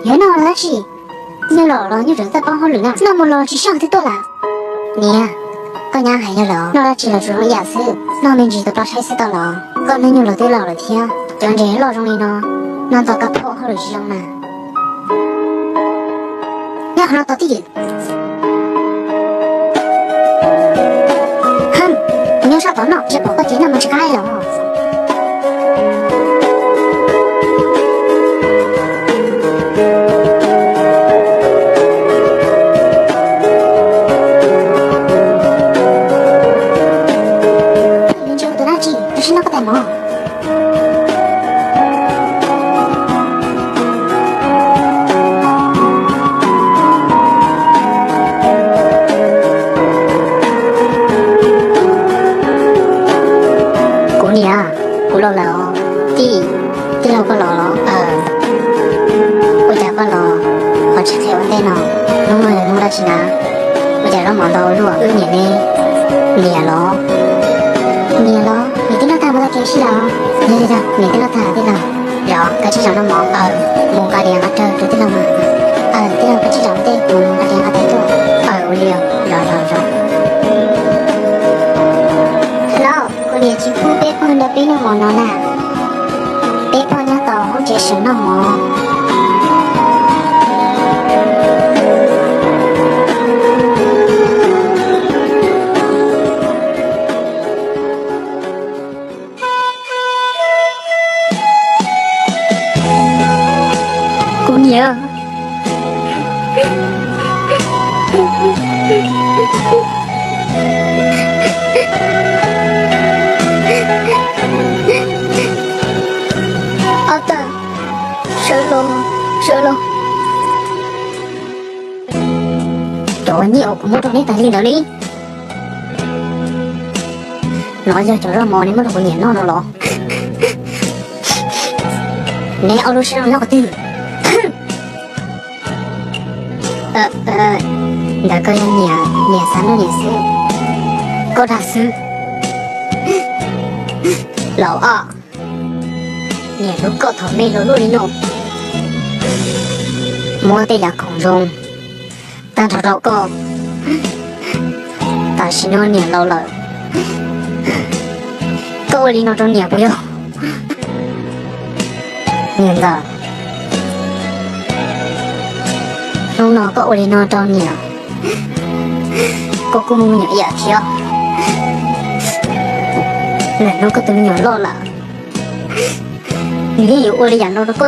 Yog noj los dab tsi? Nyuj laus los nyuj tseem txawj paub hauj lwm na, noj mus los tsis saj twb tuaj lawm. Niam, koj nyab hais yog lawm, noj dab tsi los tsuas zoo ib yam xwb, noj me ntsis tus plaub tshaib xwb tau los. Koj niag nyuj laus twb laus lawm thiab, cov ntses loj zoo li no, noj ntau kab phom hauj lwm tsis zoo na. Nyob qhov no tos twj ywm. Hab, kuv nyob sab tod noj, tsis pom koj ces noj mas tsis qab los. Ntshe ua tus dab tsi, tab sis noj koj tais mov. Kuv niam, kuv los lawm os. Tij, tij laug koj los los? Ua cas koj los ho tsis qhia ua ntej no? Hnub no yog hnub dab tsi na? Ua cas zaub mov ntau luaj? Wb niam ne? Niam los? Niam los? Niam twb noj tag mus tag kev sib laws. Yog yog yog, niam twb noj tag tij laug. Los kav tsij zaum noj mov, mus nqa diav nqa rawg rau tij laug mas. Tij laug kav tsij zaum ntej mus nqa diav nqa rawg tuaj. Ua li, zov zov zov. Los kuv niam tsis pub peb pog nrog peb noj mov no na. Peb pog nyob tom hoob tsev sawv noj mov. Kuv niam. Ob tag, sawv los, sawv los. Cov nyiaj uas kuv muab rau neb tag li ntawd li. No yog cov zaub mov neb muab rau kuv niam noj no los? Neb ob lub siab zoo nyob qhov twg? Ntawd koj yog niam, niam xav noj niam xwb. Koj dag xwb. Laus os, niam hlub koj thaum me los luaj li no. Muab tej yam khoom zoo tag nrho rau koj. Tam sim no niam laus lawm, koj ua li no rau niam puas yog? Niam ntxawm, hnub no koj ua li no rau niam, koj kuj muaj me nyuam ib yam thiab. Lwm hnub koj tus me nyuam loj lawm, nws yeej yuav ua li yam no rau koj.